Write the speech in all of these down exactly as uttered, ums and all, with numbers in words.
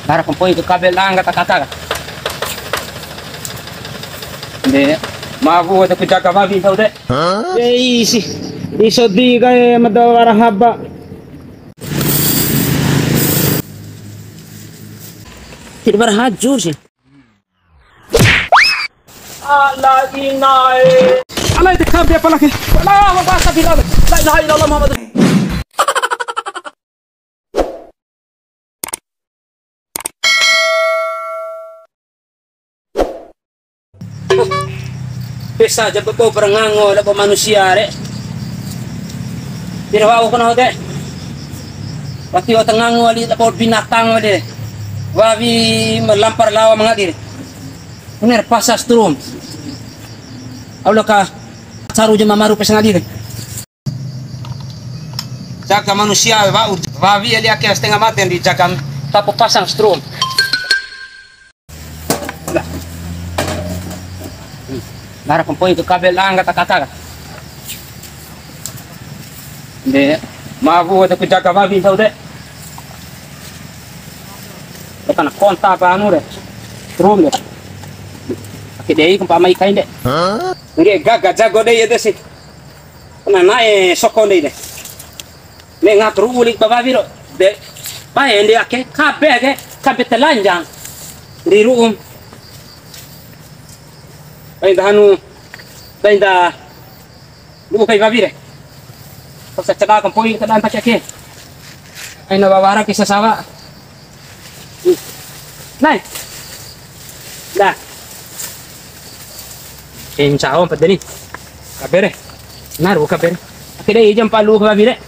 Nara kompoi ke kabel angga ta kaka. De, mabu ada ku jaga babi tau de. Ei si, iso di kae mada wara haba. Tidak berhajur sih. Ala inae. Ala ede kambe apa lagi? Ala wa ba sabila. La ilaha illallah Muhammad. Pesa ja bebo berangango labo manusia re. Tira wa'u kana hote. Wati wa'u tangango wali labo binatang wali. Wawi ma lampa ra lao mangadi re. Ini ra pasa strum. Au loa ka caru ja ma maru pesa ngadi re. Jaga manusia wa'u, wawi eli ake setengah mate di jaga tapo pasang strum. Nara kompoi ke kabel angga ta kaka. De, mabu ada ku jaga wawi tau de. Kana konta apa anu de. Strum de. Ake dei kumpa mai kain de. Nggih gaga jago dei ede sih. Na na'e soko ndei ne. Ne ngaturu uli ba wawi ro. De. Bae ndi ake, kabe ake, kabe telanjang. Ndi ru'um. Bae nda hanu, bae nda lu'u kai wawi re. Paksa ceda kompoi ta dan pakai ake. Aina wawara kisa sawa. Nai. Dah. Cincau empat ni. Kabere. Naru kabere. Ake dei jam palu kabere.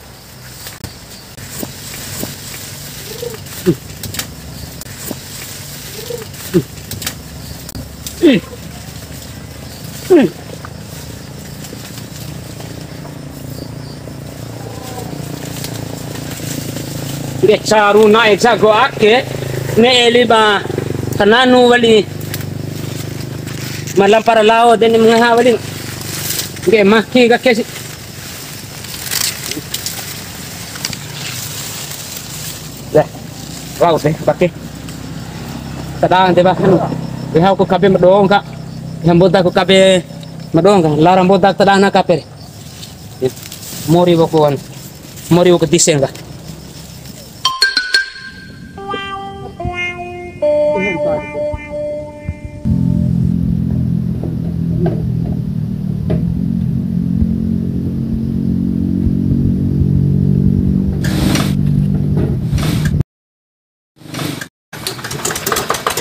De caru na'e jago ake, ne'e li ba kananu wali ma lampa ra lao de ni ngaha wali. Ngge maki kake si. Dah, wa'u de, pake. Tadang de, bah, anu. Weha ku kabe ma dongka. Weha mboda ku kabe ma dongka. Lara mboda tadang na kape. Mori wa'u ku anu. Mori wa'u ku disen ka.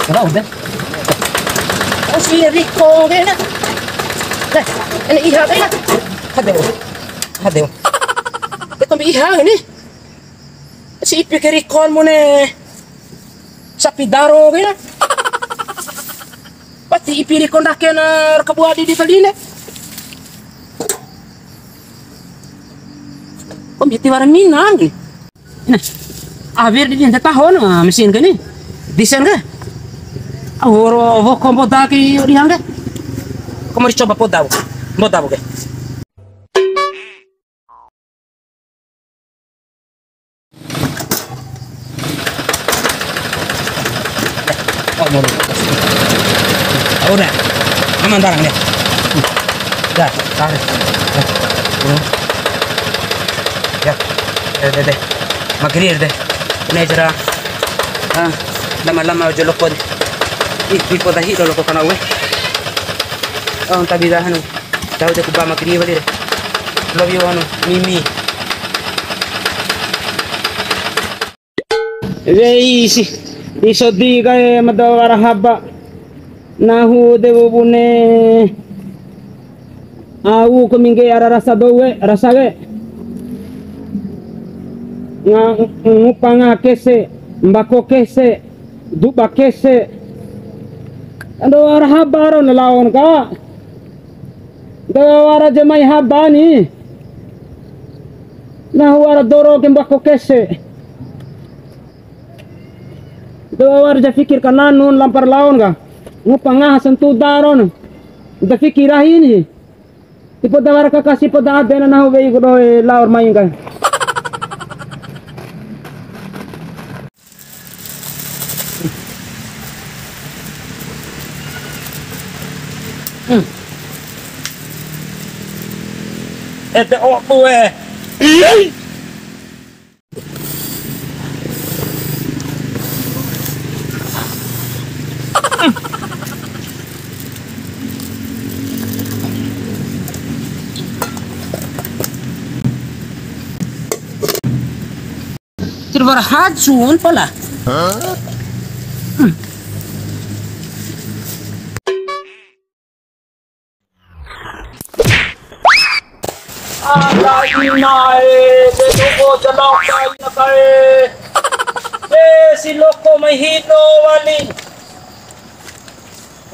Rau de. Oh, si Riko ke na. Deh, ini iha ke na. Hadeu. Hadeu. Kita ambil iha ini. Si ipi ke Riko mone. Sapi daro ke na. Pati ipi Riko ndake na raka buadi di taline. Kombi tiwara mina ni. Nah, awir di dia taho na mesin ke ni. Disen ke? Aworo wo kombo da ki di hangge. Komori coba poda bu. Poda bu ke. Oh, mau dulu. Udah. Aman barang deh. Dah, tarik. Ya. Deh, deh, deh. Magrir deh. Ini aja dah. Ah, lama-lama aja loko deh. Ih, ih, poda hido loko kana we. Oh, tak bisa anu. Tahu deh, ku ba magrir balik deh. Love you, anu, Mimi. Wei si, iso di kae mada wara haba. Nahu de bune. Au ku mingge ara rasa dou we, rasa we. Nga-, ngupa ngaha kese, mbako kese, duba kese. Ando wara haba ro na laon ka. Ando wara jamai haba ni. Nahu wara doro ke mbako kese. Ando wara ja fikir kananun lampar laon ka. Ngupa ngaha santuda ron. Ando fikir rahi ni. Ti poda wara kakasi poda ade na nahu wei ku doho lao ra mai ka. Ede obu e. Terus hajun pala. Ala ina e, de loko jalauka ina kae. De si loko mai hido wali.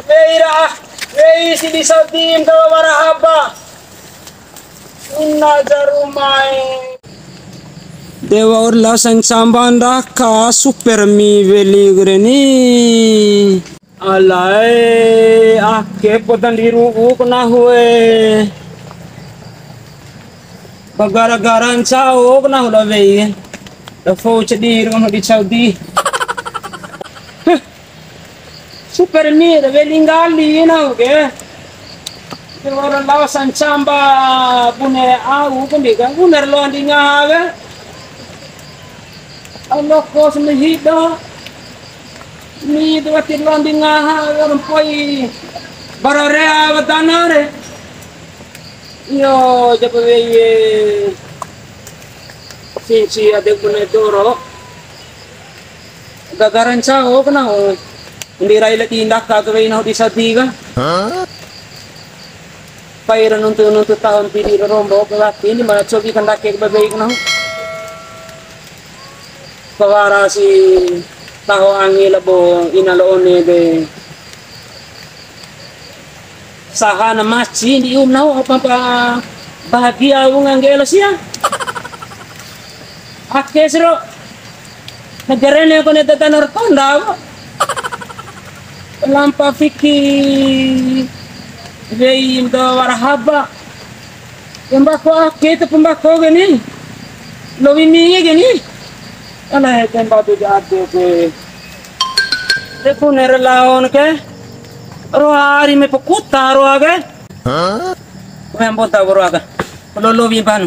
Wei ra, wei si bisa dim da wara haba. Ina jarumae. Dewa ur la sang samban raka super mi weli gureni. Alae, ake podan di ru'u ku nahu e. Bagara-gara ncao ku nahu la wei. Da fou cedi ru di Saudi. Heh. Super mi da weli nggali nahu ke. Ora lao sancamba bune au ku ndi ka. Bune ro loa ndi ngaha ke. Alo kos mi hido. Ni tu wati londi ngaha, orang poi bararea watana re. Iyo, japa wei e. Sinci ade bune doro. Gagara ncao kena o. Ndi rai la tindak ka wei nahu di sadi ka. Pai ra nuntu-nuntu tahun pidi ra rombo ke wati ni mala cobi kandake ke babei ke nahu. Kawara si taho angi labo ina la One de. Sahana maci ndi um nahu apa-apa bahagia wunga ngge lo sia. Ake siro. Negarene kone tata narkonda. Lampa fiki wei ndo warahaba. Pembako ake tu pembako gini. Lowi mi gini. Ala temba tu jade ke. Te punere laon ke. Roa ari me pekuta roa ke. Hah? Membo ta roa ke. Lolo wi ban.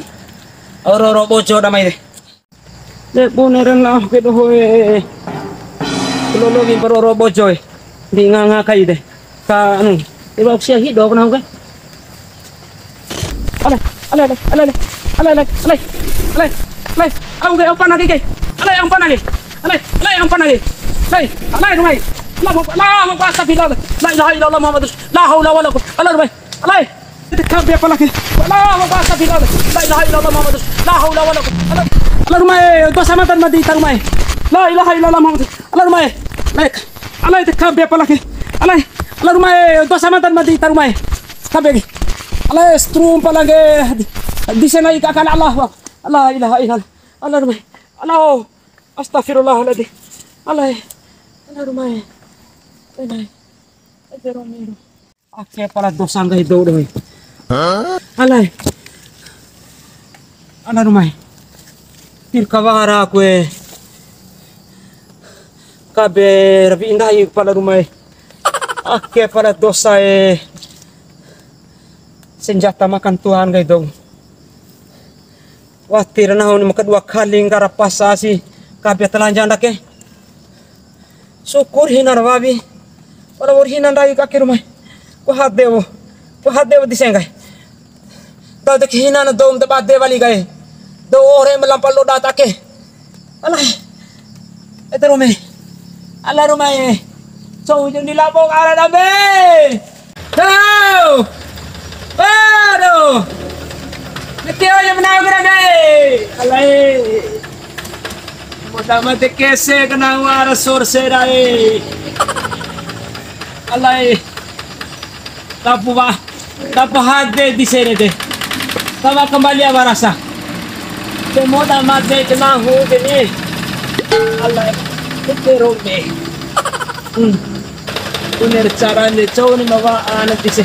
Oro ro bojo damai de. De bune ren lao ke doho e. Lolo wi ba ro ro bojo e. Ndi nganga kai de. Ka anu. Iba sia hido kena ke. Ale, ale, ale, ale, ale, ale, ale, ale, ale, au ke, au pana ke, ke. Ale, au pana ke. Ale, ale, au pana ke. Ale, ale, rumai. Allahu Akbar, Allahu Akbar, astagfirullah. La ilaha illallah Muhammadur Rasul. La haula wala quwwata. Ale, rumai. Ale. Ita kabe apa lagi? Allahu Akbar, astagfirullah. La ilaha illallah Muhammadur Rasul. La haula wala quwwata. Ale, ale, rumai. Dosa mantan mati, ta rumai. La ilaha illallah Muhammadur. Ale, rumai. Lek. Alai te kabe apa lagi? Alai. Ala rumai, dosa mantan mati ta rumai. Kabe lagi. Alai strum apa lagi? Di sana ika kan Allah. La ilaha illallah. Ala rumai. Ala. Astagfirullahaladzim. Alai. Ala rumai. Alai. Ede romero. Ake pala dosa nggahi dou doho e. Alai. Ala rumai. Tirka wara ku e. Kabe rabi ndai pala rumai. Ake pala dosa e. Senjata makan Tuhan nggahi dou. Wati ra nahu ni ma kadua kali nggara pasa si kabe talanja ndake. Syukur hina ra wawi. Wala wa'ur hina ndai ka ake rumai. Ku hade wo. Ku hade wo di senggai. Dau de hina na dou ma da bade wali kai. Dou ore ma lampa loda ta ake. Alah. Ede rume. Ala rumai. Cou jeng di labo ara dambe. Tau. Aduh. Niki aja menau kira dai. Alai. Moda mate kese kena wara sorse dai. Alai. Tapu wa. Tapu hade di sini deh. Tawa kembali apa rasa? Te moda mate kena hu deni. Alai. Kete rome. Hmm. Bune ra carana cou ni ma wa'a na dise.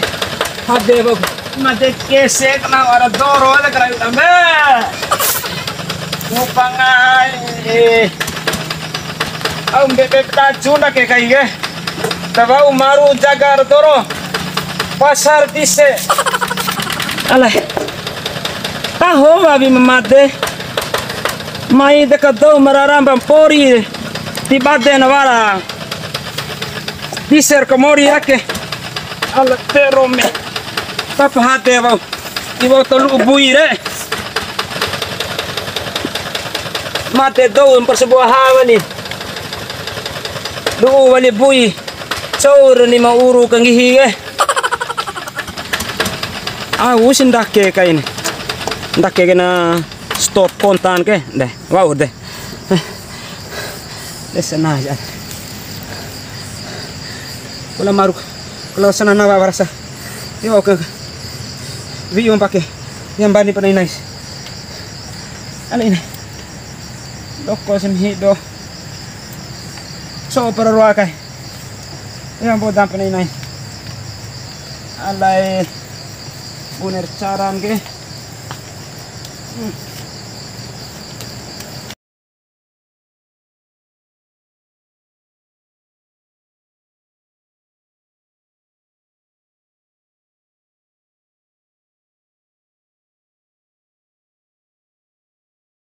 Hade ba. Made kese kena wara doro ada karawi tambe. Ngupa ngai. Au mbebe ta junda ke kai ke. Tawa umaru jaga ra doro. Pasar dise. Alah. Aho wawi ma made. Mai deka dou ma raramba mpori. Ti bade na wara. Diser kamori ake. Ala tero me. Papa hade wau. Iwa to lu'u bui re. Made dou mpa sabua hawa ni. Lu'u wali bui. Cou ra ni ma uru kanggihi ke. Au si ndake kain. Ndake kena stop kontan ke. Deh, wau deh. Deh, sana aja. Kula maruk. Kula sana nawa warasa. Yo, oke. Wi'u mpake. Yang bani pernah inais. Ana ini. Doko sini do. So para roa kai. Yang bodam pernah inai. Alai. Buner caran ke. Hmm.